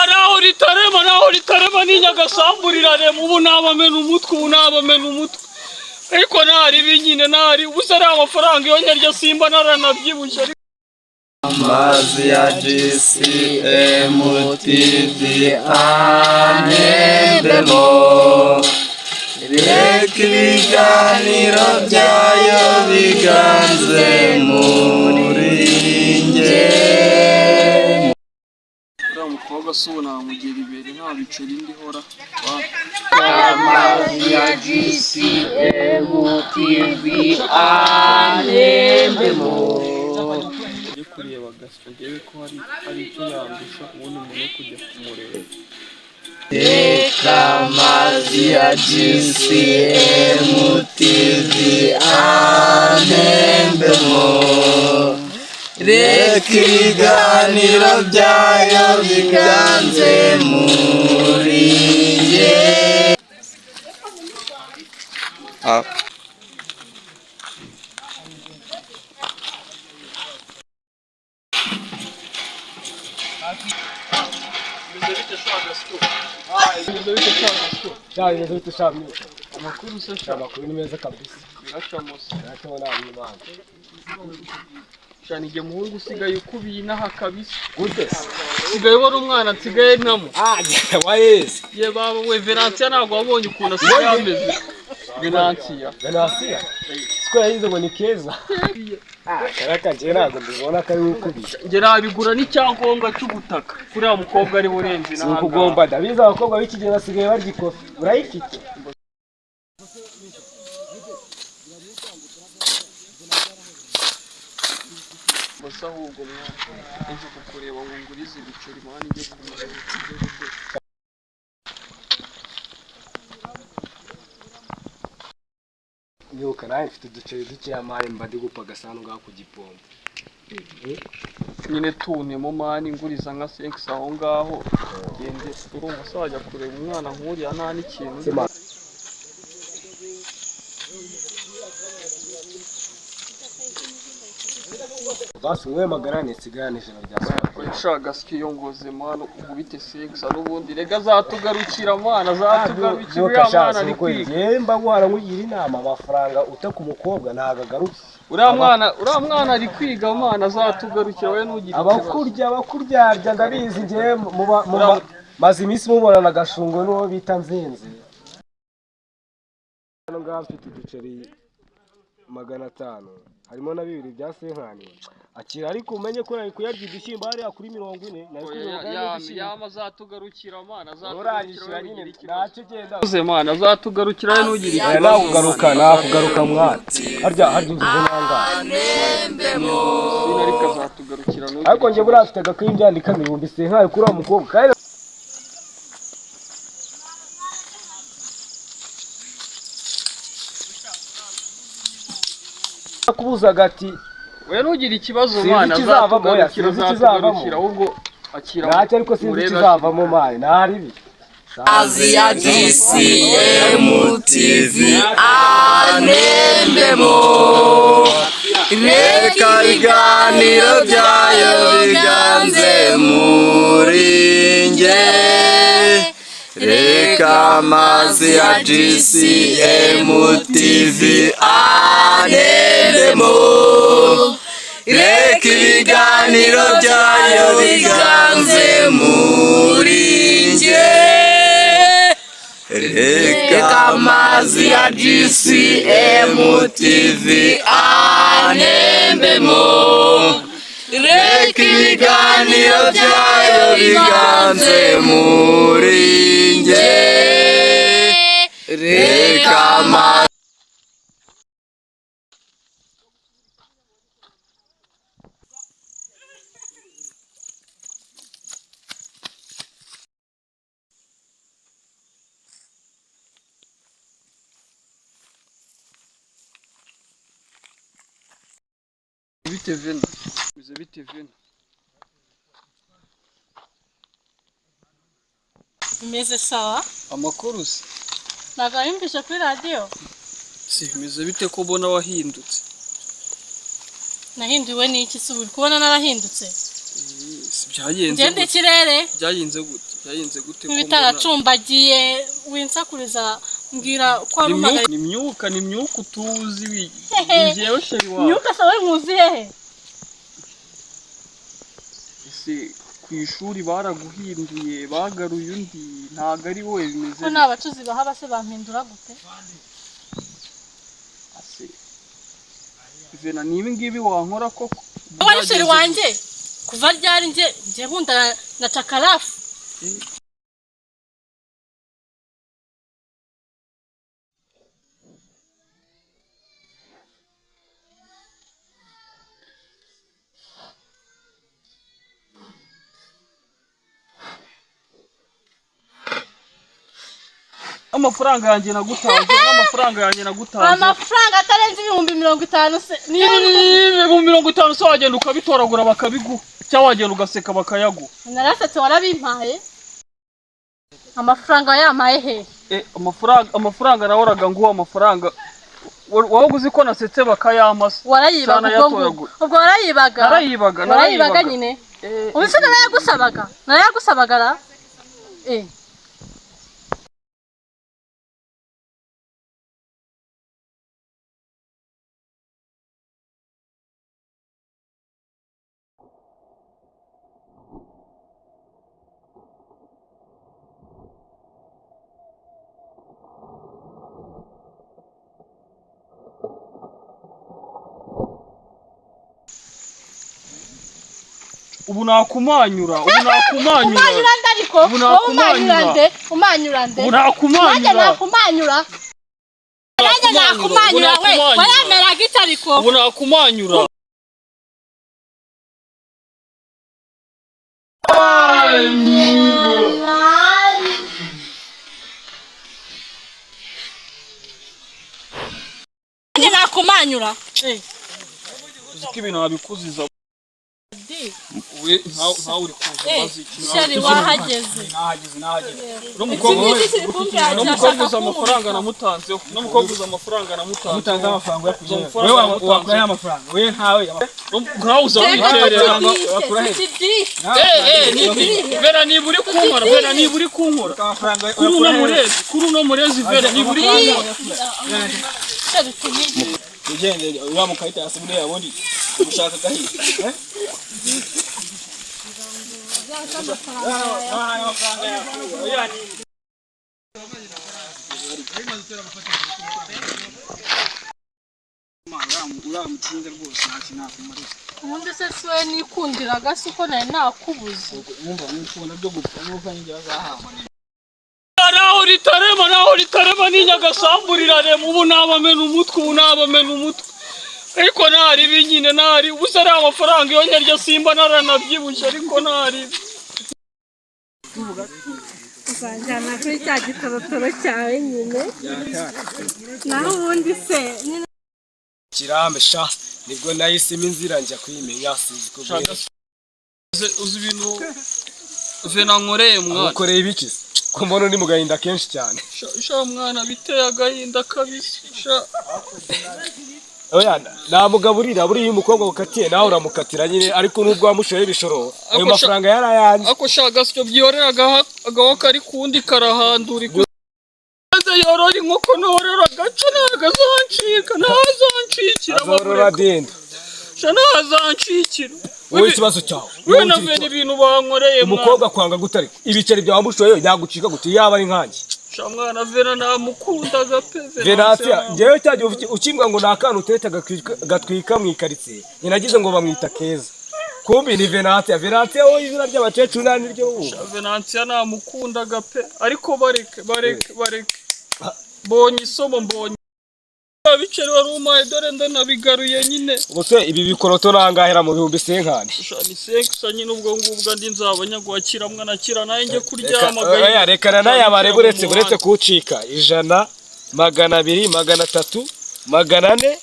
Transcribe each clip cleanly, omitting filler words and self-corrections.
Naho ritarema, naho ritarema, ni Nyagasambu rirarema. Ubu nabamena umutwe, ubu nabamena umutwe, ariko ntaribi nyine ntari ubusa. Ari amafaranga iyo nyarya simba naranabyibushye ariko. Amazi ya GCM TV anembemo, reka ibiganiro byayo biganze muri njye. Uriya mukobwa si ubu namugira ibere, nta biceri ndihora. Amazi ya GCM TV anembemo. Njye kureba Gasito, ndebe ko hari icyo yandusha, ubundi umuntu wo kujya kumureba. Reka amazi ya GCM TV anembemo, reka ibiganiro byayo biganze muri njye. Bimeze bite sha Gasito? Bimeze bite sha Gasito? Sha, bimeze bite sha mwe? Amakuru se sha? Amakuru ni meza kabisa. Biracamo se? Biracamo nabi Imana. Sha, ni jye muhungu usigaye ukubiye inaha kabisa. Gute se? Usigaye ubona umwana nsigaye ntamo. Ah, wayezi. Ye baba we, Venansiya, ntabwo wabonye ukuntu asigaye ameze Venansiya? Venansiya? Siko yahize ngo ni keza. Ah, karaka njye ntabwo mbibona ko ari we ukubiye. Njye nabigura n'icyangombwa cy'ubutaka kuriya mukobwa ari burenze. Si ukugomba, ndabizi abakobwa b'iki gihe basigaye barya ikofi. Urayifite? Gusa ahubwo mwana, nje kukureba ngo ngurize ibiceri mwana, njye kumureba. Yoka, nawe mfite uduceri dukeya mani, mba ndi gupfa agasahani ngaho ku gipombo. Nyine tunemo mani, nguriza nka 5 aho ngaho gende. Urumva se wajya kureba umwana nk'uriya nta n'ikintu? Sema. Basi wowe 400 nsigarane ijana rya saa. Sha Gasike, iyo ngoze mani ukubite 5, n'ubundi rega azatugarukira mwana, azatugarukira uriya mwana ari kwiga. Njyewe mba guhara nkugira inama, amafaranga uta ku mukobwa ntabwo agaruka. Uriya mwana ari kwiga mwana, azatugarukira, wowe ntugire ikibazo. Abakurya abakuryarya ndabizi njyewe, muba maze iminsi mubonana agashungo n'uwo bita Nzinzi. Hano ngaha mfite uduceri 500, harimo na bibiri bya senkani. Akira, ariko umenye ko nari kuyarya udushyimbo hariya kuri 40, nari Oya, kuri udushyimbo. Yama azatugarukira mwana, azatugarukira, Uranyishyura wowe nyine. ntugire ikibazo. Ntacyo, genda. Uze mwana, azatugarukira, wowe ntugire Oya, ikibazo. nakugaruka, nakugaruka mwana. Harya ingizo nangahe? Sina, ariko azatugarukira, ntugire Ariko njye buriya mfite agakayi mbyandikamo ibihumbi senkani kuri uwo mukobwa kandi. Nakubuzaga ati Wowe ntugire ikibazo Sinzi mwana, ikizavamo, oya, azatugarukira. sinzi ikizavamo. Azatugarukira, ahubwo akira. Ntacyo, ariko sinzi Murebe. ikizavamo mani, ntaribi. Amazi ya GCM TV anembemo, reka ibiganiro byayo biganze muri njye. Reka amazi ya GCM TV anembemo, reka ibiganiro byayo biganze muri njye. Reka amazi ya GCM TV anembemo, reka ibiganiro byayo biganze muri njye. Reka amazi. Bite Vena? Bize bite Vena? Bimeze sawa. Amakuru se? Ntabwo wayumvise kuri radiyo? Si bimeze bite ko ubona wahindutse? Nahinduwe n'iki se? Ubu uri kubona narahindutse? Si byagenze Ngende gute? ikirere. Byagenze gute? Yahinze gute ko mbona- Ibitaracumbagiye winsakuriza, mbwira ko wari umagaye. Ni myuka utuzi Hehe. Njyewe chéri wawe. Myuka se wowe nkuzi hehe? Ese ku ishuri baraguhinduye, bagaruye undi, ntabwo ari wowe, bimeze Ko nta bacuzi bahaba se bampindura gute? Ase Vena, niba ngibi wankora koko? Wowe ari chéri wanjye kuva ryari? Njye nkunda na cakarafu. Amafaranga yanjye nagutanze, n'amafaranga yanjye nagutanze. Amafaranga atarenze 50,000 se ni 50,000 se wagenda ukabitoragura bakabiguha, cyangwa wagenda ugaseka bakayaguha? Narasetse, warabimpaye. Amafaranga yampaye he? Eh, amafaranga nahoraga nguha, amafaranga wabaga uzi ko nasetse bakayampa se? Warayibaga. Cyane Ubwo ngubwo yatoraguye. Ubwo warayibaga. Narayibaga. Warayibaga. Narayibaga. Nyine. Eh, Ubu se narayagusabaga ra, eh. Ubu nakumanyura, ubu nakumanyura. Umanyura nde ariko? Ubu Wowe umanyura nakumanyura. nde? Umanyura nde? Ubu Nanjye nakumanyura. nakumanyura, nanjye nakumanyura. We waremeraga iki ariko? Ubu nakumanyura. Nanjye nakumanyura. Eh. Uzi ko ibintu wabikuziza we, nkawe uri kuza umaze iki? Chéri, wahageze. Nahageze, nahageze. Iki N'umukobwa ngiki kiri kumbwira n'umukobwa kirashaka uzi amafaranga namutanzeho, n'umukobwa uzi amafaranga namutanzeho. Mutanze amafaranga Uzi uyakuye. amafaranga Wewe namutanze. wakurahe amafaranga? Wewe ntawe. Nkawe uza wikerera. Wakura he? Eh, eh, Vera, niba uri kunkora, Vera, niba uri kunkora Amafaranga kuri uno murezi, kuri uno murezi, Vera, niba uri kunkora. Ugende uriya mukarita yasubire yabundi ushaka gahi. Eh? Amafaranga yawe. Uramutinze rwose, nta kintu nakumarira. Ubundi se si we nikundiraga, si uko nari nakubuze? Wumva n'ukubona byo gupfa n'uko njye bazahamba. Naho ritarema, naho ritarema, ni nyagasambu rirarema. Ubu nabamena umutwe, ubu nabamena umutwe, ariko ntaribi nyine, ntari ubu se ari amafaranga iyo nyarya simba naranabyibushye, ariko ntaribi. Uzanjyana kuri cya gitorotoro cyawe nyine, naho ubundi se nyine. Kirambe sha, nibwo nahisemo inzira njya kuyimenya, sinzi ko Shaka uzi ibintu Vena nkoreye, mwana? Ukoreye ibiki se? Ko mbona uri mu gahinda kenshi cyane? Sha mwana, biteye agahinda kabisa sha. Oya, namugaburira. Buriya iyo umukobwa agukatiye nawe uramukatira nyine, ariko nubwo wamushoye ibishoro, ayo mafaranga yari ayanjye. Ako sha gasyo, byorera agaho kari kundi karahandura maze yorora inkoko, norora agaca, ntabwo azancika, ntazancikira. Azorora denda. Sha, ntazancikira. Wowe ikibazo cyawe We wowe na ugira Vena ikibazo. ibintu bankoreye mwana. Umukobwa kwanga gute? Ariko ibiceri byawe wamushoye yagucika gute yaba ari nkanjye? Sha mwana, Vena namukundaga pe. Venantia, njyewe cyagihe ukimbwa ngo ni akana utereta gatwika mu ikaritsiye, njye nagize ngo bamwita Keza, kumbi ni Venantia. Venantia wowe, izina ry'abakecuru nta niryo wumva. Venantia namukundaga pe, ariko bareke, bareke, bareke, mbonye isomo, mbonye biceri wari umpaye, dore ndanabigaruye nyine. Ubu se ibi bikoroto nangahera mu 50,000? Sha, ni sekisa nyine, ubwo ngubwo andi nzaba nyaguhakira mwana, akira nawe njye kuryama. Oya, rekana n'ayabare, buretse kuwucika: 100, 200, 300, 400,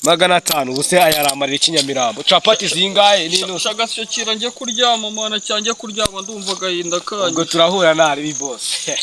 500. Ubu se aya aramarira ikinyamirambo capati zingahe n'intusi? Shagasyo, kira njye kuryama mwana, cyanjye kuryama, ndumva agahinda Ubwo kanyu. turahura ntari bose.